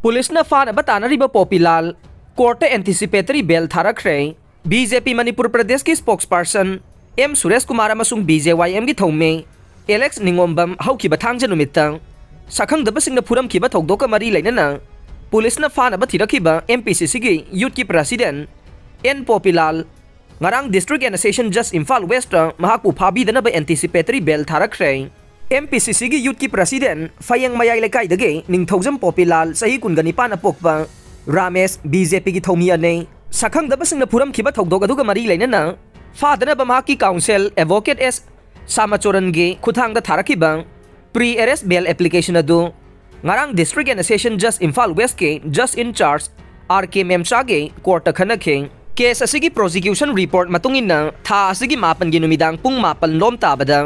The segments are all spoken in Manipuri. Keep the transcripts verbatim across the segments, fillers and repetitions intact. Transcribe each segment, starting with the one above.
ꯄꯨꯂꯤꯁꯅ ꯐꯥꯅꯕ ꯇꯥꯅꯔꯤꯕ ꯄꯣꯄꯤꯂꯥꯜ ꯀꯣꯔꯠꯇ anticipatory bail ꯊꯥꯔꯛꯈ꯭ꯔꯦ꯫ ꯕꯤ ꯖꯦ ꯄꯤ ꯃꯅꯤꯄꯨꯔ ꯄ꯭ꯔꯗꯦꯁꯀꯤ spokesperson ꯑꯦꯝ ꯁꯨꯔꯦꯁ ꯀꯨꯃꯥꯔ ꯑꯃꯁꯨꯡ ꯕꯤ ꯖꯦ ꯋꯥꯏ ꯑꯦꯝꯒꯤ ꯊꯧꯃꯤ ꯑꯦꯂꯦꯛꯁ ꯅꯤꯉꯣꯝꯕꯝ ꯍꯧꯈꯤꯕ ꯊꯥꯡꯖ ꯅꯨꯃꯤꯠꯇ ꯁꯛꯈꯪꯗꯕꯁꯤꯡꯅ ꯐꯨꯔꯝꯈꯤꯕ ꯊꯧꯗꯣꯛꯀ ꯃꯔꯤ ꯂꯩꯅꯅ ꯄꯨꯂꯤꯁꯅ ꯐꯥꯅꯕ ꯊꯤꯔꯛꯈꯤꯕ ꯑꯦꯝ ꯄꯤ ꯁꯤ ꯁꯤꯒꯤ youthꯀꯤ president ꯑꯦꯟ ꯄꯣꯄꯤꯂꯥꯜ ꯉꯔꯥꯡ District and Session Judge Imphal Westꯇ ꯃꯍꯥꯛꯄꯨ ꯐꯥꯕꯤꯗꯅꯕ anticipatory bail ꯊꯥꯔꯛꯈ꯭ꯔꯦ꯫ ꯑꯦꯝ ꯄꯤ ꯁꯤ ꯁꯤꯒꯤ youthꯀꯤ president ꯐꯌꯦꯡ ꯃꯌꯥꯏ ꯂꯩꯀꯥꯏꯗꯒꯤ ꯅꯤꯡꯊꯧꯖꯝ ꯄꯣꯄꯤꯂꯥꯜ ꯆꯍꯤ ꯀꯨꯟꯒ ꯅꯤꯄꯥꯟꯅ ꯄꯣꯛꯄ ꯔꯥꯃꯦꯁ ꯕꯤ ꯖꯦ ꯄꯤꯒꯤ ꯊꯧꯃꯤ ꯑꯅꯤ ꯁꯛꯈꯪꯗꯕꯁꯤꯡꯅ ꯐꯨꯔꯝꯈꯤꯕ ꯊꯧꯗꯣꯛ ꯑꯗꯨꯒ ꯃꯔꯤ ꯂꯩꯅꯅ ꯐꯥꯗꯅꯕ ꯃꯍꯥꯛꯀꯤ counsel advocate ꯑꯦꯁ ꯁꯥꯃꯆꯣꯔꯟꯒꯤ ꯈꯨꯠꯊꯥꯡꯗ ꯊꯥꯔꯛꯈꯤꯕ pre arrest bail application ꯑꯗꯨ ꯉꯔꯥꯡ District and Session Judge Imphal Westꯀꯤ Judge in charge R K ꯃꯦꯝꯆꯥꯒꯤ ꯀꯣꯔꯠꯇ ꯈꯟꯅꯈꯤ꯫ ꯀꯦꯁ ꯑꯁꯤꯒꯤ prosecution report ꯃꯇꯨꯡ ꯏꯟꯅ ꯊꯥ ꯑꯁꯤꯒꯤ ꯃꯥꯄꯟꯒꯤ ꯅꯨꯃꯤꯗꯥꯡ ꯄꯨꯡ ꯃꯥꯄꯟ ꯂꯣꯝ ꯇꯥꯕꯗ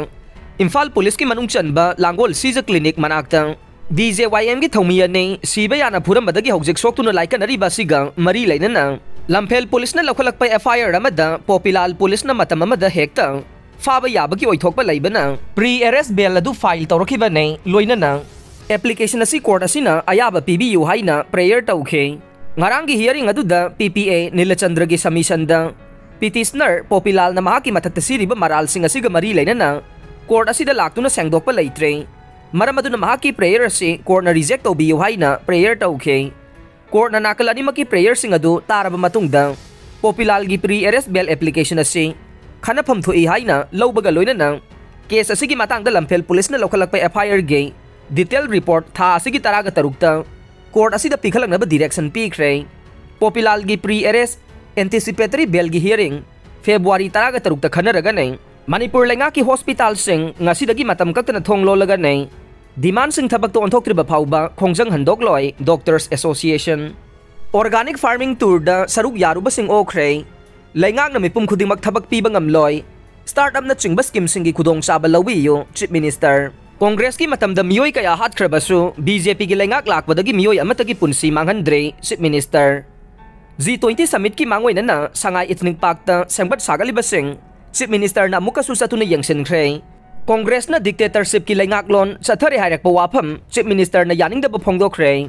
ꯏꯝꯐꯥꯜ ꯄꯨꯂꯤꯁꯀꯤ ꯃꯅꯨꯡ ꯆꯟꯕ ꯂꯥꯡꯒꯣꯜ ꯁꯤꯖ clinic ꯃꯅꯥꯛꯇ ꯕꯤ ꯖꯦ ꯋꯥꯏ ꯑꯦꯝꯒꯤ ꯊꯧꯃꯤ ꯑꯅꯤ ꯁꯤꯕ ꯌꯥꯅ ꯐꯨꯔꯝꯕꯗꯒꯤ ꯍꯧꯖꯤꯛ ꯁꯣꯛꯇꯨꯅ ꯂꯥꯏꯀꯠꯅꯔꯤꯕ ꯑꯁꯤꯒ ꯃꯔꯤ ꯂꯩꯅꯅ ꯂꯝꯐꯦꯜ ꯄꯨꯂꯤꯁꯅ ꯂꯧꯈꯠꯂꯛꯄ ꯑꯦꯐ ꯑꯥꯏ ꯑꯥꯔ ꯑꯃꯗ ꯄꯣꯄꯤꯂꯥꯜ ꯄꯨꯂꯤꯁꯅ ꯃꯇꯝ ꯑꯃꯗ ꯍꯦꯛꯇ ꯐꯥꯕ ꯌꯥꯕꯒꯤ ꯑꯣꯏꯊꯣꯛꯄ ꯂꯩꯕꯅ pre arrest bail ꯑꯗꯨ file ꯇꯧꯔꯛꯈꯤꯕꯅꯤ꯫ ꯂꯣꯏꯅꯅ application ꯑꯁꯤ ꯀꯣꯔꯠ ꯑꯁꯤꯅ ꯑꯌꯥꯕ ꯄꯤꯕꯤꯌꯨ ꯍꯥꯏꯅ prayer ꯇꯧꯈꯤ꯫ ꯉꯔꯥꯡꯒꯤ hearing ꯑꯗꯨꯗ ꯄꯤ ꯄꯤ ꯑꯦ ꯅꯤꯂꯆꯟꯗ꯭ꯔꯒꯤ submissionꯗ petitioner ꯄꯣꯄꯤꯂꯥꯜꯅ ꯃꯍꯥꯛꯀꯤ ꯃꯊꯛꯇ ꯁꯤꯔꯤꯕ ꯃꯔꯥꯜꯁꯤꯡ ꯑꯁꯤꯒ ꯃꯔꯤ ꯂꯩꯅꯅ ꯀꯣꯔꯠ ꯑꯁꯤꯗ ꯂꯥꯛꯇꯨꯅ ꯁꯦꯡꯗꯣꯛꯄ ꯂꯩꯇ꯭ꯔꯦ꯫ ꯃꯔꯝ ꯑꯗꯨꯅ ꯃꯍꯥꯛꯀꯤ prayer ꯑꯁꯤ ꯀꯣꯔꯠꯅ reject ꯇꯧꯕꯤꯌꯨ ꯍꯥꯏꯅ prayer ꯇꯧꯈꯤ꯫ ꯀꯣꯔꯠꯅ ꯅꯥꯀꯜ ꯑꯅꯤꯃꯛꯀꯤ prayerꯁꯤꯡ ꯑꯗꯨ ꯇꯥꯔꯕ ꯃꯇꯨꯡꯗ ꯄꯣꯄꯤꯂꯥꯜꯒꯤ pre arrest bail application ꯑꯁꯤ ꯈꯟꯅꯐꯝ ꯊꯣꯛꯏ ꯍꯥꯏꯅ ꯂꯧꯕꯒ ꯂꯣꯏꯅꯅ ꯀꯦꯁ ꯑꯁꯤꯒꯤ ꯃꯇꯥꯡꯗ ꯂꯝꯐꯦꯜ ꯄꯨꯂꯤꯁꯅ ꯂꯧꯈꯠꯂꯛꯄ ꯑꯦꯐ ꯑꯥꯏ ꯑꯥꯔꯒꯤ detail report ꯊꯥ ꯑꯁꯤꯒꯤ ꯇꯔꯥꯒ ꯇꯔꯨꯛꯇ ꯀꯣꯔꯠ ꯑꯁꯤꯗ ꯄꯤꯈꯠꯂꯛꯅꯕ direction ꯄꯤꯈ꯭ꯔꯦ꯫ ꯄꯣꯄꯤꯂꯥꯜꯒꯤ pre arrest anticipatory bailꯒꯤ hearing February ꯇꯔꯥꯒ ꯇꯔꯨꯛꯇ ꯈꯟꯅꯔꯒꯅꯤ꯫ ꯃꯅꯤꯄꯨꯔ ꯂꯩꯉꯥꯛꯀꯤ ꯍꯣꯁꯄꯤꯇꯥꯜꯁꯤꯡ ꯉꯁꯤꯗꯒꯤ ꯃꯇꯝ ꯀꯛꯇꯅ ꯊꯣꯡ ꯂꯣꯜꯂꯒꯅꯤ꯫ Demandꯁꯤꯡ ꯊꯕꯛꯇ ꯑꯣꯟꯊꯣꯛꯇ꯭ꯔꯤꯕ ꯐꯥꯎꯕ ꯈꯣꯡꯖꯪ ꯍꯟꯗꯣꯛꯂꯣꯏ Doctors Association꯫ Organic farming tourꯗ ꯁꯔꯨꯛ ꯌꯥꯔꯨꯕꯁꯤꯡ ꯑꯣꯛꯈ꯭ꯔꯦ꯫ ꯂꯩꯉꯥꯛꯅ ꯃꯤꯄꯨꯝ ꯈꯨꯗꯤꯡꯃꯛ ꯊꯕꯛ ꯄꯤꯕ ꯉꯝꯂꯣꯏ꯫ Startupꯅꯆꯤꯡꯕ schemeꯁꯤꯡꯒꯤ ꯈꯨꯗꯣꯡꯆꯥꯕ ꯂꯧꯕꯤꯌꯨ Chief Minister꯫ ꯀꯣꯡꯒ꯭ꯔꯦꯁꯀꯤ ꯃꯇꯝꯗ ꯃꯤꯑꯣꯏ ꯀꯌꯥ ꯍꯥꯠꯈ꯭ꯔꯕꯁꯨ ꯕꯤ ꯖꯦ ꯄꯤꯒꯤ ꯂꯩꯉꯥꯛ ꯂꯥꯛꯄꯗꯒꯤ ꯃꯤꯑꯣꯏ ꯑꯃꯠꯇꯒꯤ ꯄꯨꯟꯁꯤ ꯃꯥꯡꯍꯟꯗ꯭ꯔꯦ Chief Minister꯫ G twenty summitꯀꯤ ꯃꯥꯡꯑꯣꯏꯅꯅ ꯁꯉꯥꯏ Ethnic Parkꯇ ꯁꯦꯝꯒꯠ ꯁꯥꯒꯠꯂꯤꯕꯁꯤꯡ Chief Ministerꯅ ꯑꯃꯨꯛꯀꯁꯨ ꯆꯠꯇꯨꯅ ꯌꯦꯡꯁꯤꯟꯈ꯭ꯔꯦ꯫ ꯀꯣꯡꯒ꯭ꯔꯦꯁꯅ dictatorshipꯀꯤ ꯂꯩꯉꯥꯛꯂꯣꯟ ꯆꯠꯊꯔꯦ ꯍꯥꯏꯔꯛꯄ ꯋꯥꯐꯝ Chief Ministerꯅ ꯌꯥꯅꯤꯡꯗꯕ ꯐꯣꯡꯗꯣꯛꯈ꯭ꯔꯦ꯫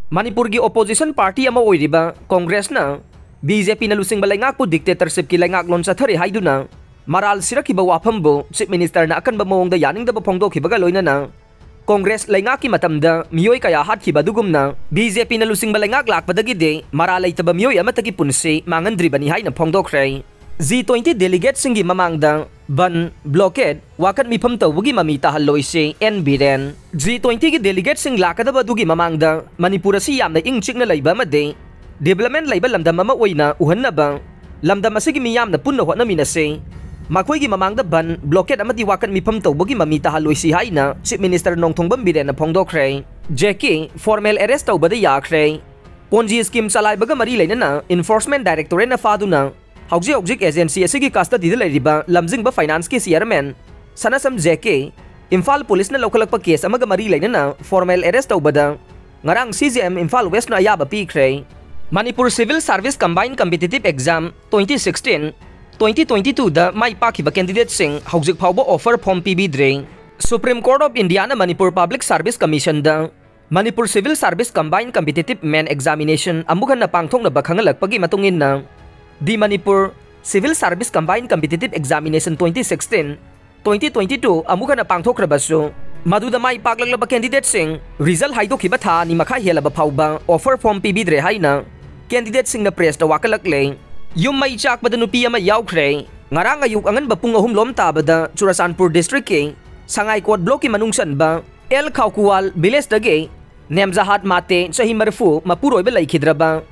ꯃꯅꯤꯄꯨꯔꯒꯤ opposition party ꯑꯃ ꯑꯣꯏꯔꯤꯕ ꯀꯣꯡꯒ꯭ꯔꯦꯁꯅ ꯕꯤ ꯖꯦ ꯄꯤꯅ ꯂꯨꯆꯤꯡꯕ ꯂꯩꯉꯥꯛꯄꯨ dictatorshipꯀꯤ ꯂꯩꯉꯥꯛꯂꯣꯟ ꯆꯠꯊꯔꯤ ꯍꯥꯏꯗꯨꯅ ꯃꯔꯥꯜ ꯁꯤꯔꯛꯈꯤꯕ ꯋꯥꯐꯝꯕꯨ Chief Ministerꯅ ꯑꯀꯟꯕ ꯃꯑꯣꯡꯗ ꯌꯥꯅꯤꯡꯗꯕ ꯐꯣꯡꯗꯣꯛꯈꯤꯕꯒ ꯂꯣꯏꯅꯅ ꯀꯣꯡꯒ꯭ꯔꯦꯁ ꯂꯩꯉꯥꯛꯀꯤ ꯃꯇꯝꯗ ꯃꯤꯑꯣꯏ ꯀꯌꯥ ꯍꯥꯠꯈꯤꯕ ꯑꯗꯨꯒꯨꯝꯅ ꯕꯤ ꯖꯦ ꯄꯤꯅ ꯂꯨꯆꯤꯡꯕ ꯂꯩꯉꯥꯛ ꯂꯥꯛꯄꯗꯒꯤꯗꯤ ꯃꯔꯥꯜ ꯂꯩꯇꯕ ꯃꯤꯑꯣꯏ ꯑꯃꯠꯇꯒꯤ ꯄꯨꯟꯁꯤ ꯃꯥꯡꯍꯟꯗ꯭ꯔꯤꯕꯅꯤ ꯍꯥꯏꯅ ꯐꯣꯡꯗꯣꯛꯈ꯭ꯔꯦ꯫ G twenty delegateꯁꯤꯡꯒꯤ ꯃꯃꯥꯡꯗ ꯕꯟ, blockade, ꯋꯥꯀꯠ ꯃꯤꯐꯝ ꯇꯧꯕꯒꯤ ꯃꯃꯤ ꯇꯥꯍꯜꯂꯣꯏꯁꯤ, ꯑꯦꯟ ꯕꯤꯔꯦꯟ꯫ G twentyꯒꯤ delegateꯁꯤꯡ ꯂꯥꯛꯀꯗꯕ ꯑꯗꯨꯒꯤ ꯃꯃꯥꯡꯗ ꯃꯅꯤꯄꯨꯔ ꯑꯁꯤ ꯌꯥꯝꯅ ꯏꯪ ꯆꯤꯛꯅ ꯂꯩꯕ ꯑꯃꯗꯤ development ꯂꯩꯕ ꯂꯝꯗꯝ ꯑꯃ ꯑꯣꯏꯅ ꯎꯍꯟꯅꯕ ꯂꯝꯗꯝ ꯑꯁꯤꯒꯤ ꯃꯤꯌꯥꯝꯅ ꯄꯨꯟꯅ ꯍꯣꯠꯅꯃꯤꯟꯅꯁꯤ꯫ ꯃꯈꯣꯏꯒꯤ ꯃꯃꯥꯡꯗ ꯕꯟ, blockade ꯑꯃꯗꯤ ꯋꯥꯀꯠ ꯃꯤꯐꯝ ꯇꯧꯕꯒꯤ ꯃꯃꯤ ꯇꯥꯍꯜꯂꯣꯏꯁꯤ ꯍꯥꯏꯅ Chief Minister ꯅꯣꯡꯊꯣꯡꯕꯝ ꯕꯤꯔꯦꯟꯅ ꯐꯣꯡꯗꯣꯛꯈ꯭ꯔꯦ꯫ ꯖꯦ ꯀꯦ formal arrest ꯇꯧꯕꯗ ꯌꯥꯈ꯭ꯔꯦ꯫ Ponzi scheme ꯆꯂꯥꯏꯕꯒ ꯃꯔꯤ ꯂꯩꯅꯅ Enforcement Directorateꯅ ꯐꯥꯗꯨꯅ ꯍꯧꯖꯤꯛ ꯍꯧꯖꯤꯛ agency ꯑꯁꯤꯒꯤ custodyꯗ ꯂꯩꯔꯤꯕ ꯂꯝꯖꯤꯡꯕ financeꯀꯤ chairman ꯁꯅꯥꯁꯝ ꯖꯦ ꯀꯦ ꯏꯝꯐꯥꯜ ꯄꯨꯂꯤꯁꯅ ꯂꯧꯈꯠꯂꯛꯄ case ꯑꯃꯒ ꯃꯔꯤ ꯂꯩꯅꯅ formal arrest ꯇꯧꯕꯗ ꯉꯔꯥꯡ C J M ꯏꯝꯐꯥꯜ Westꯅ ꯑꯌꯥꯕ ꯄꯤꯈ꯭ꯔꯦ꯫ Manipur Civil Service Combined Competitive Exam twenty sixteen, twenty twenty twoꯗ ꯃꯥꯏ ꯄꯥꯛꯈꯤꯕ candidateꯁꯤꯡ ꯍꯧꯖꯤꯛ ꯐꯥꯎꯕ offer form ꯄꯤꯕꯤꯗ꯭ꯔꯤ꯫ Supreme Court of Indiaꯅ Manipur Public Service Commissionꯗ Manipur Civil Service Combined Competitive Main Examination ꯑꯃꯨꯛ ꯍꯟꯅ ꯄꯥꯡꯊꯣꯛꯅꯕ ꯈꯪꯍꯜꯂꯛꯄꯒꯤ ꯃꯇꯨꯡ ꯏꯟꯅ, the Manipur Civil Service Combined Competitive Examination twenty sixteen, twenty twenty two ꯑꯃꯨꯛ ꯍꯟꯅ ꯄꯥꯡꯊꯣꯛꯈ꯭ꯔꯕꯁꯨ, ꯃꯗꯨꯗ ꯃꯥꯏ ꯄꯥꯛꯂꯛꯂꯕ candidateꯁꯤꯡ result ꯍꯥꯏꯗꯣꯛꯈꯤꯕ ꯊꯥ ꯑꯅꯤ ꯃꯈꯥꯏ ꯍꯦꯜꯂꯕ ꯐꯥꯎꯕ offer form ꯄꯤꯕꯤꯗ꯭ꯔꯦ ꯍꯥꯏꯅ candidateꯁꯤꯡꯅ pressꯇ ꯋꯥꯀꯠꯂꯛꯂꯦ꯫ ꯌꯨꯝ ꯃꯩ ꯆꯥꯛꯄꯗ ꯅꯨꯄꯤ ꯑꯃ ꯌꯥꯎꯈ꯭ꯔꯦ꯫ ꯉꯔꯥꯡ ꯑꯌꯨꯛ ꯑꯉꯟꯕ ꯄꯨꯡ ꯑꯍꯨꯝ ꯂꯣꯝ ꯇꯥꯕꯗ ꯆꯨꯔꯆꯥꯟꯄꯨꯔ districtꯀꯤ ꯁꯉꯥꯏꯀꯣꯠ blockꯀꯤ ꯃꯅꯨꯡ ꯆꯟꯕ ꯑꯦꯜ ꯈꯥꯎꯀꯨꯋꯥꯜ villageꯇꯒꯤ ꯅꯦꯝꯖꯥꯍꯥꯠ ꯃꯥꯇꯦ, ꯆꯍꯤ ꯃꯔꯤꯐꯨ, ꯃꯄꯨꯔꯣꯏꯕ ꯂꯩꯈꯤꯗ꯭ꯔꯕ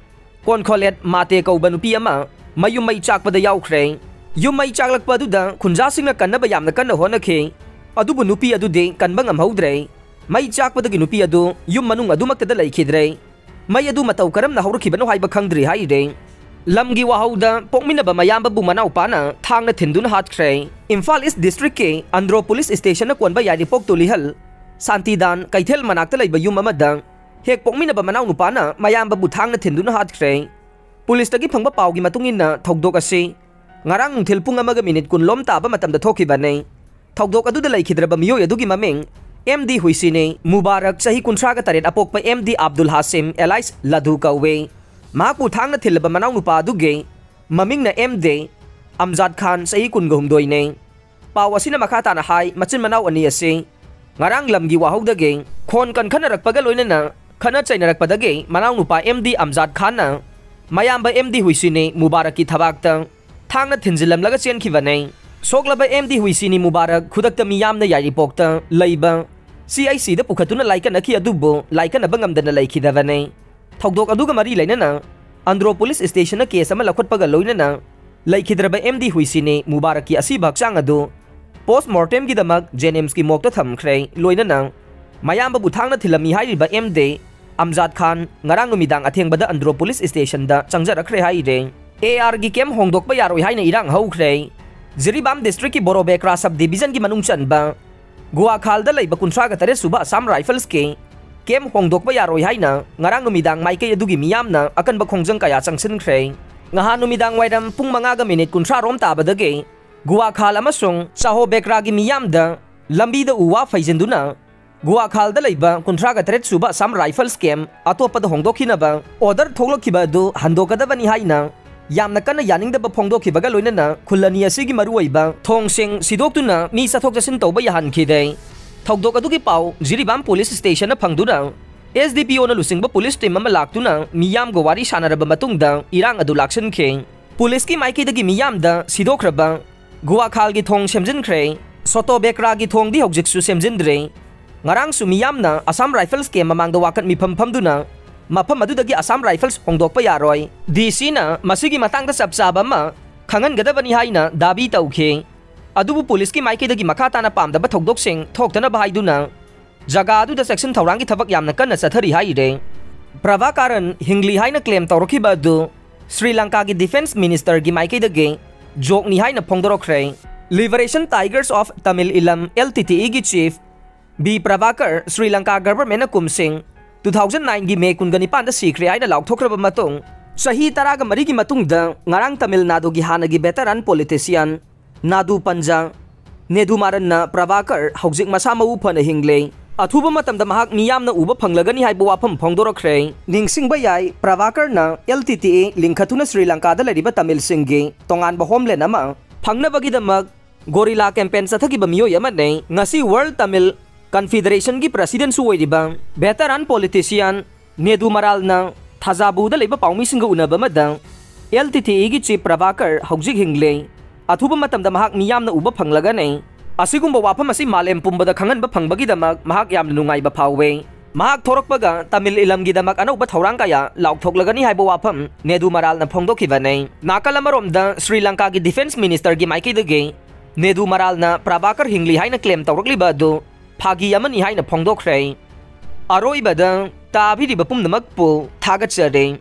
ꯀꯣꯟꯈꯣꯂꯦꯠ ꯃꯥꯇꯦ ꯀꯧꯕ ꯅꯨꯄꯤ ꯑꯃ ꯃꯌꯨꯝ ꯃꯩ ꯆꯥꯛꯄꯗ ꯌꯥꯎꯈ꯭ꯔꯦ꯫ ꯌꯨꯝ ꯃꯩ ꯆꯥꯛꯂꯛꯄ ꯑꯗꯨꯗ ꯈꯨꯟꯖꯥꯁꯤꯡꯅ ꯀꯟꯅꯕ ꯌꯥꯝꯅ ꯀꯟꯅ ꯍꯣꯠꯅꯈꯤ, ꯑꯗꯨꯕꯨ ꯅꯨꯄꯤ ꯑꯗꯨꯗꯤ ꯀꯟꯕ ꯉꯝꯍꯧꯗ꯭ꯔꯦ꯫ ꯃꯩ ꯆꯥꯛꯄꯗꯒꯤ ꯅꯨꯄꯤ ꯑꯗꯨ ꯌꯨꯝ ꯃꯅꯨꯡ ꯑꯗꯨꯃꯛꯇꯗ ꯂꯩꯈꯤꯗ꯭ꯔꯦ꯫ ꯃꯩ ꯑꯗꯨ ꯃꯇꯧ ꯀꯔꯝꯅ ꯍꯧꯔꯛꯈꯤꯕꯅꯣ ꯍꯥꯏꯕ ꯈꯪꯗ꯭ꯔꯤ ꯍꯥꯏꯔꯦ꯫ ꯂꯝꯒꯤ ꯋꯥꯍꯧꯗ ꯄꯣꯛꯃꯤꯟꯅꯕ ꯃꯌꯥꯝꯕꯕꯨ ꯃꯅꯥꯎꯄꯥꯅ ꯊꯥꯡꯅ ꯊꯤꯟꯗꯨꯅ ꯍꯥꯠꯈ꯭ꯔꯦ꯫ ꯏꯝꯐꯥꯜ East districtꯀꯤ ꯑꯟꯗ꯭ꯔꯣ police stationꯅ ꯀꯣꯟꯕ ꯌꯥꯏꯔꯤꯄꯣꯛ ꯇꯨꯂꯤꯍꯜ ꯁꯥꯟꯇꯤꯗꯥꯟ ꯀꯩꯊꯦꯜ ꯃꯅꯥꯛꯇ ꯂꯩꯕ ꯌꯨꯝ ꯑꯃꯗ ꯍꯦꯛ ꯄꯣꯛꯃꯤꯟꯅꯕ ꯃꯅꯥꯎꯅꯨꯄꯥꯅ ꯃꯌꯥꯝꯕꯕꯨ ꯊꯥꯡꯅ ꯊꯤꯟꯗꯨꯅ ꯍꯥꯠꯈ꯭ꯔꯦ꯫ ꯄꯨꯂꯤꯁꯇꯒꯤ ꯐꯪꯕ ꯄꯥꯎꯒꯤ ꯃꯇꯨꯡ ꯏꯟꯅ ꯊꯧꯗꯣꯛ ꯑꯁꯤ ꯉꯔꯥꯡ ꯅꯨꯡꯊꯤꯜ ꯄꯨꯡ ꯑꯃꯒ minute ꯀꯨꯟ ꯂꯣꯝ ꯇꯥꯕ ꯃꯇꯝꯗ ꯊꯣꯛꯈꯤꯕꯅꯤ꯫ ꯊꯧꯗꯣꯛ ꯑꯗꯨꯗ ꯂꯩꯈꯤꯗ꯭ꯔꯕ ꯃꯤꯑꯣꯏ ꯑꯗꯨꯒꯤ ꯃꯃꯤꯡ ꯑꯦꯝ ꯗꯤ ꯍꯨꯏꯁꯤꯅꯤ ꯃꯨꯕꯥꯔꯛ, ꯆꯍꯤ ꯀꯨꯟꯊ꯭ꯔꯥꯒ ꯇꯔꯦꯠ, ꯑꯄꯣꯛꯄ ꯑꯦꯝ ꯗꯤ ꯑꯕꯗꯨꯜ ꯍꯥꯁꯤꯝ alias ꯂꯗꯨ ꯀꯧꯋꯦ꯫ ꯃꯍꯥꯛꯄꯨ ꯊꯥꯡꯅ ꯊꯤꯜꯂꯕ ꯃꯅꯥꯎꯅꯨꯄꯥ ꯑꯗꯨꯒꯤ ꯃꯃꯤꯡꯅ ꯑꯦꯝ ꯗꯤ ꯑꯝꯖꯥꯗ ꯈꯥꯟ, ꯆꯍꯤ ꯀꯨꯟꯒ ꯍꯨꯝꯗꯣꯏꯅꯤ꯫ ꯄꯥꯎ ꯑꯁꯤꯅ ꯃꯈꯥ ꯇꯥꯅ ꯍꯥꯏ, ꯃꯆꯤꯟ ꯃꯅꯥꯎ ꯑꯅꯤ ꯑꯁꯤ ꯉꯔꯥꯡ ꯂꯝꯒꯤ ꯋꯥꯍꯧꯗꯒꯤ ꯈꯣꯟ ꯀꯟꯈꯠꯅꯔꯛꯄꯒ ꯂꯣꯏꯅꯅ ꯈꯠꯅ ꯆꯩꯅꯔꯛꯄꯗꯒꯤ ꯃꯅꯥꯎꯅꯨꯄꯥ ꯑꯦꯝ ꯗꯤ ꯑꯝꯖꯥꯗ ꯈꯥꯟꯅ ꯃꯌꯥꯝꯕ M D ꯍꯨꯏꯁꯤꯅꯤ ꯃꯨꯕꯥꯔꯛꯀꯤ ꯊꯕꯥꯛꯇ ꯊꯥꯡꯅ ꯊꯤꯟꯖꯤꯜꯂꯝꯂꯒ ꯆꯦꯟꯈꯤꯕꯅꯤ꯫ ꯁꯣꯛꯂꯕ M D ꯍꯨꯏꯁꯤꯅꯤ Mubarak ꯈꯨꯗꯛꯇ ꯃꯤꯌꯥꯝꯅ ꯌꯥꯏꯔꯤꯄꯣꯛꯇ ꯂꯩꯕ ꯁꯤ ꯑꯥꯏ ꯁꯤꯗ ꯄꯨꯈꯠꯇꯨꯅ ꯂꯥꯏꯀꯠꯅꯈꯤ, ꯑꯗꯨꯕꯨ ꯂꯥꯏꯀꯠꯅꯕ ꯉꯝꯗꯅ ꯂꯩꯈꯤꯗꯕꯅꯤ꯫ ꯊꯧꯗꯣꯛ ꯑꯗꯨꯒ ꯃꯔꯤ ꯂꯩꯅꯅ ꯑꯟꯗ꯭ꯔꯣ ꯄꯨꯂꯤꯁ ꯁ꯭ꯇꯦꯁꯟꯅ ꯀꯦꯁ ꯑꯃ ꯂꯧꯈꯠꯄꯒ ꯂꯣꯏꯅꯅ ꯂꯩꯈꯤꯗ꯭ꯔꯕ ꯑꯦꯝ ꯗꯤ ꯍꯨꯏꯁꯤꯅꯤ ꯃꯨꯕꯥꯔꯛꯀꯤ ꯑꯁꯤꯕ ꯍꯛꯆꯥꯡ ꯑꯗꯨ ꯄꯣꯁ ꯃꯣꯔꯇꯦꯝꯒꯤꯗꯃꯛ ꯖꯦꯅꯤꯝꯁꯀꯤ ꯃꯣꯔꯒꯇ ꯊꯝꯈ꯭ꯔꯦ꯫ ꯂꯣꯏꯅꯅ ꯃꯌꯥꯝꯕꯕꯨ ꯊꯥꯡꯅ ꯊꯤꯜꯂꯝꯃꯤ ꯍꯥꯏꯔꯤꯕ ꯑꯦꯝ ꯗꯤ ꯑꯝꯖꯥꯗ ꯈꯥꯟ ꯉꯔꯥꯡ ꯅꯨꯃꯤꯗꯥꯡ ꯑꯊꯦꯡꯕꯗ ꯑꯟꯗ꯭ꯔꯣ ꯄꯨꯂꯤꯁ ꯁ꯭ꯇꯦꯁꯟꯗ ꯆꯪꯖꯔꯛꯈ꯭ꯔꯦ ꯍꯥꯏꯔꯦ꯫ ꯑꯦ ꯑꯥꯔꯒꯤ ꯀꯦꯝ ꯍꯣꯡꯗꯣꯛꯄ ꯌꯥꯔꯣꯏ ꯍꯥꯏꯅ ꯏꯔꯥꯡ ꯍꯧꯈ꯭ꯔꯦ꯫ ꯖꯤꯔꯤꯕꯥꯝ ꯗꯤꯁꯇ꯭ꯔꯤꯛꯀꯤ ꯕꯣꯔꯣꯕꯦꯀ꯭ꯔꯥ ꯁꯕ ꯗꯤꯕꯤꯖꯟꯒꯤ ꯃꯅꯨꯡ ꯆꯟꯕ ꯒꯨꯋꯥꯈꯥꯜꯗ ꯂꯩꯕ ꯀꯨꯟꯊ꯭ꯔꯥꯒ ꯇꯔꯦꯠ ꯁꯨꯕ ꯑꯁꯥꯝ ꯔꯥꯏꯐꯜꯁꯀꯤ ꯀꯦꯝ ꯍꯣꯡꯗꯣꯛꯄ ꯌꯥꯔꯣꯏ ꯍꯥꯏꯅ ꯉꯔꯥꯡ ꯅꯨꯃꯤꯗꯥꯡ ꯃꯥꯏꯀꯩ ꯑꯗꯨꯒꯤ ꯃꯤꯌꯥꯝꯅ ꯑꯀꯟꯕ ꯈꯣꯡꯖꯪ ꯀꯌꯥ ꯆꯪꯁꯤꯟꯈ꯭ꯔꯦ꯫ ꯉꯍꯥꯟ ꯅꯨꯃꯤꯗꯥꯡ ꯋꯥꯏꯔꯝ ꯄꯨꯡ ꯃꯉꯥꯒ ꯃꯤꯅꯤꯠ ꯀꯨꯟꯊ꯭ꯔꯥ ꯔꯣꯝ ꯇꯥꯕꯗꯒꯤ ꯒꯨꯋꯥꯈꯥꯜ ꯑꯃꯁꯨꯡ ꯆꯥꯍꯣ ꯕꯦꯀ꯭ꯔꯥꯒꯤ ꯃꯤꯌꯥꯝꯗ ꯂꯝꯕꯤꯗ ꯎ ꯋꯥ ꯐꯩꯖꯤꯟꯗꯨꯅ ꯒꯨꯋꯥꯈꯥꯜꯗ ꯂꯩꯕ ꯀꯨꯟꯊ꯭ꯔꯥꯒ ꯇꯔꯦꯠ ꯁꯨꯕ ꯑꯁꯥꯝ ꯔꯥꯏꯐꯜꯁ ꯀꯦꯝ ꯑꯇꯣꯞꯄꯗ ꯍꯣꯡꯗꯣꯛꯈꯤꯅꯕ ꯑꯣꯔꯗꯔ ꯊꯣꯛꯂꯛꯈꯤꯕ ꯑꯗꯨ ꯍꯟꯗꯣꯛꯀꯗꯕꯅꯤ ꯍꯥꯏꯅ ꯌꯥꯝꯅ ꯀꯟꯅ ꯌꯥꯅꯤꯡꯗꯕ ꯐꯣꯡꯗꯣꯛꯈꯤꯕꯒ ꯂꯣꯏꯅꯅ ꯈꯨꯜ ꯑꯅꯤ ꯑꯁꯤꯒꯤ ꯃꯔꯨꯑꯣꯏꯕ ꯊꯣꯡꯁꯤꯡ ꯁꯤꯗꯣꯛꯇꯨꯅ ꯃꯤ ꯆꯠꯊꯣꯛ ꯆꯠꯁꯤꯟ ꯇꯧꯕ ꯌꯥꯍꯟꯈꯤꯗꯦ꯫ ꯊꯧꯗꯣꯛ ꯑꯗꯨꯒꯤ ꯄꯥꯎ ꯖꯤꯔꯤꯕꯥꯝ ꯄꯨꯂꯤꯁ ꯁ꯭ꯇꯦꯁꯟꯅ ꯐꯪꯗꯨꯅ ꯑꯦꯁ ꯗꯤ ꯄꯤ ꯑꯣꯅ ꯂꯨꯆꯤꯡꯕ ꯄꯨꯂꯤꯁ ꯇꯤꯝ ꯑꯃ ꯂꯥꯛꯇꯨꯅ ꯃꯤꯌꯥꯝꯒ ꯋꯥꯔꯤ ꯁꯥꯟꯅꯔꯕ ꯃꯇꯨꯡꯗ ꯏꯔꯥꯡ ꯑꯗꯨ ꯂꯥꯛꯁꯤꯟꯈꯤ꯫ ꯄꯨꯂꯤꯁꯀꯤ ꯃꯥꯏꯀꯩꯗꯒꯤ ꯃꯤꯌꯥꯝꯗ ꯁꯤꯗꯣꯛꯈ꯭ꯔꯕ ꯒꯨꯋꯥꯈꯥꯜꯒꯤ ꯊꯣꯡ ꯁꯦꯝꯖꯤꯟꯈ꯭ꯔꯦ꯫ ꯁꯣꯇꯣ ꯕꯦꯀ꯭ꯔꯥꯒꯤ ꯊꯣꯡꯗꯤ ꯍꯧꯖꯤꯛꯁꯨ ꯁꯦꯝꯖꯤꯟꯗ꯭ꯔꯦ꯫ ꯉꯔꯥꯡꯁꯨ ꯃꯤꯌꯥꯝꯅ ꯑꯁꯥꯝ ꯔꯥꯏꯐꯜꯁ ꯀꯦꯝ ꯃꯃꯥꯡꯗ ꯋꯥꯀꯠ ꯃꯤꯐꯝ ꯐꯝꯗꯨꯅ ꯃꯐꯝ ꯑꯗꯨꯗꯒꯤ ꯑꯁꯥꯝ ꯔꯥꯏꯐꯜꯁ ꯍꯣꯡꯗꯣꯛꯄ ꯌꯥꯔꯣꯏ, ꯗꯤ ꯁꯤꯅ ꯃꯁꯤꯒꯤ ꯃꯇꯥꯡꯗ ꯆꯞ ꯆꯥꯕ ꯑꯃ ꯈꯪꯍꯟꯒꯗꯕꯅꯤ ꯍꯥꯏꯅ ꯗꯥꯕꯤ ꯇꯧꯈꯤ꯫ ꯑꯗꯨꯕꯨ ꯄꯨꯂꯤꯁꯀꯤ ꯃꯥꯏꯀꯩꯗꯒꯤ ꯃꯈꯥ ꯇꯥꯅ ꯄꯥꯝꯗꯕ ꯊꯧꯗꯣꯛꯁꯤꯡ ꯊꯣꯛꯇꯅꯕ ꯍꯥꯏꯗꯨꯅ ꯖꯒꯥ ꯑꯗꯨꯗ ꯆꯦꯛꯁꯤꯟ ꯊꯧꯔꯥꯡꯒꯤ ꯊꯕꯛ ꯌꯥꯝꯅ ꯀꯟꯅ ꯆꯠꯊꯔꯤ ꯍꯥꯏꯔꯦ꯫ ꯄ꯭ꯔꯚꯥꯀꯥꯔꯟ ꯍꯤꯡꯂꯤ ꯍꯥꯏꯅ ꯀ꯭ꯂꯦꯝ ꯇꯧꯔꯛꯈꯤꯕ ꯑꯗꯨ ꯁ꯭ꯔꯤ ꯂꯪꯀꯥꯒꯤ ꯗꯤꯐꯦꯟꯁ ꯃꯤꯅꯤꯁꯇꯔꯒꯤ ꯃꯥꯏꯀꯩꯗꯒꯤ ꯖꯣꯛꯅꯤ ꯍꯥꯏꯅ ꯐꯣꯡꯗꯣꯔꯛꯈ꯭ꯔꯦ꯫ Liberation Tigers of Tamil Eelam, L T T ꯏꯒꯤ ꯆꯤꯐ ꯕꯤ ꯄ꯭ꯔꯚꯥꯀꯔ ꯁ꯭ꯔꯤ ꯂꯪꯀꯥ ꯒꯚꯔꯟꯃꯦꯟꯠꯅ ꯀꯨꯝꯁꯤꯡ ꯇꯨ ꯊꯥꯎꯖꯟ ꯅꯥꯏꯟꯒꯤ ꯃꯦ ꯀꯨꯟꯒ ꯅꯤꯄꯥꯟꯗ ꯁꯤꯈ꯭ꯔꯦ ꯍꯥꯏꯅ ꯂꯥꯎꯊꯣꯛꯈ꯭ꯔꯕ ꯃꯇꯨꯡ, ꯆꯍꯤ ꯇꯔꯥꯒ ꯃꯔꯤꯒꯤ ꯃꯇꯨꯡꯗ ꯉꯔꯥꯡ ꯇꯥꯃꯤꯜ ꯅꯥꯗꯨꯒꯤ ꯍꯥꯟꯅꯒꯤ ꯚꯦꯇꯔꯟ ꯄꯣꯂꯤꯇꯤꯁꯤꯌꯟ ꯅꯥꯗꯨ ꯄꯟꯖꯥ ꯅꯦꯗꯨ ꯃꯥꯔꯟꯅ ꯄ꯭ꯔꯚꯥꯀꯔ ꯍꯧꯖꯤꯛ ꯃꯁꯥ ꯃꯎ ꯐꯅ ꯍꯤꯡꯂꯦ꯫ ꯑꯊꯨꯕ ꯃꯇꯝꯗ ꯃꯍꯥꯛ ꯃꯤꯌꯥꯝꯅ ꯎꯕ ꯐꯪꯂꯒꯅꯤ ꯍꯥꯏꯕ ꯋꯥꯐꯝ ꯐꯣꯡꯗꯣꯔꯛꯈ꯭ꯔꯦ꯫ ꯅꯤꯡꯁꯤꯡꯕ ꯌꯥꯏ, ꯄ꯭ꯔꯚꯥꯀꯔꯅ L T T A ꯂꯤꯡꯈꯠꯇꯨꯅ ꯁ꯭ꯔꯤ ꯂꯪꯀꯥꯗ ꯂꯩꯔꯤꯕ ꯇꯥꯃꯤꯜꯁꯤꯡꯒꯤ ꯇꯣꯉꯥꯟꯕ ꯍꯣꯝꯂꯦꯟ ꯑꯃ ꯐꯪꯅꯕꯒꯤꯗꯃꯛ ꯒꯣꯔꯤꯂꯥ ꯀꯦꯝꯄꯦꯟ ꯆꯠꯊꯈꯤꯕ ꯃꯤꯑꯣꯏ ꯑꯃꯅꯤ꯫ ꯉꯁꯤ ꯋꯥꯔꯜ ꯇꯥꯃꯤꯜ ꯀꯟꯐꯤꯗꯔꯦꯁꯟꯒꯤ ꯄ꯭ꯔꯁꯤꯗꯦꯟꯁꯨ ꯑꯣꯏꯔꯤꯕ ꯚꯦꯇꯔꯥꯟ ꯄꯣꯂꯤꯇꯤꯁꯤꯌꯥꯟ ꯅꯦꯗꯨ ꯃꯔꯥꯜꯅ ꯊꯥꯖꯥꯕꯨꯗ ꯂꯩꯕ ꯄꯥꯎꯃꯤꯁꯤꯡꯒ ꯎꯅꯕ ꯑꯃꯗ L T T Aꯒꯤ chief Prabhakar ꯍꯧꯖꯤꯛ ꯍꯤꯡꯂꯦ꯫ ꯑꯊꯨꯕ ꯃꯇꯝꯗ ꯃꯍꯥꯛ ꯃꯤꯌꯥꯝꯅ ꯎꯕ ꯐꯪꯂꯒꯅꯤ꯫ ꯑꯁꯤꯒꯨꯝꯕ ꯋꯥꯐꯝ ꯑꯁꯤ ꯃꯥꯂꯦꯝ ꯄꯨꯝꯕꯗ ꯈꯪꯍꯟꯕ ꯐꯪꯕꯒꯤꯗꯃꯛ ꯃꯍꯥꯛ ꯌꯥꯝꯅ ꯅꯨꯡꯉꯥꯏꯕ ꯐꯥꯎꯋꯦ꯫ ꯃꯍꯥꯛ ꯊꯣꯔꯛꯄꯒ ꯇꯥꯃꯤꯜ ꯏꯂꯝꯒꯤꯗꯃꯛ ꯑꯅꯧꯕ ꯊꯧꯔꯥꯡ ꯀꯌꯥ ꯂꯥꯎꯊꯣꯛꯂꯒꯅꯤ ꯍꯥꯏꯕ ꯋꯥꯐꯝ ꯅꯦꯗꯨ ꯃꯔꯥꯜꯅ ꯐꯣꯡꯗꯣꯛꯈꯤꯕꯅꯤ꯫ ꯅꯥꯀꯜ ꯑꯃꯔꯣꯝꯗ ꯁ꯭ꯔꯤ ꯂꯪꯀꯥꯒꯤ ꯗꯤꯐꯦꯟꯁ ꯃꯤꯅꯤꯁꯇꯔꯒꯤ ꯃꯥꯏꯀꯩꯗꯒꯤ ꯅꯦꯗꯨ ꯃꯔꯥꯜꯅ ꯄ꯭ꯔꯚꯥꯀꯔ ꯍꯤꯡꯂꯤ ꯍꯥꯏꯅ ꯀ꯭ꯂꯦꯝ ꯇꯧꯔꯛꯂꯤꯕ ꯑꯗꯨ ꯐꯥꯒꯤ ꯑꯃꯅꯤ ꯍꯥꯏꯅ ꯐꯣꯡꯗꯣꯛꯈ꯭ꯔꯦ꯫ ꯑꯔꯣꯏꯕꯗ ꯇꯥꯕꯤꯔꯤꯕ ꯄꯨꯝꯅꯃꯛꯄꯨ ꯊꯥꯒꯠꯆꯔꯤ꯫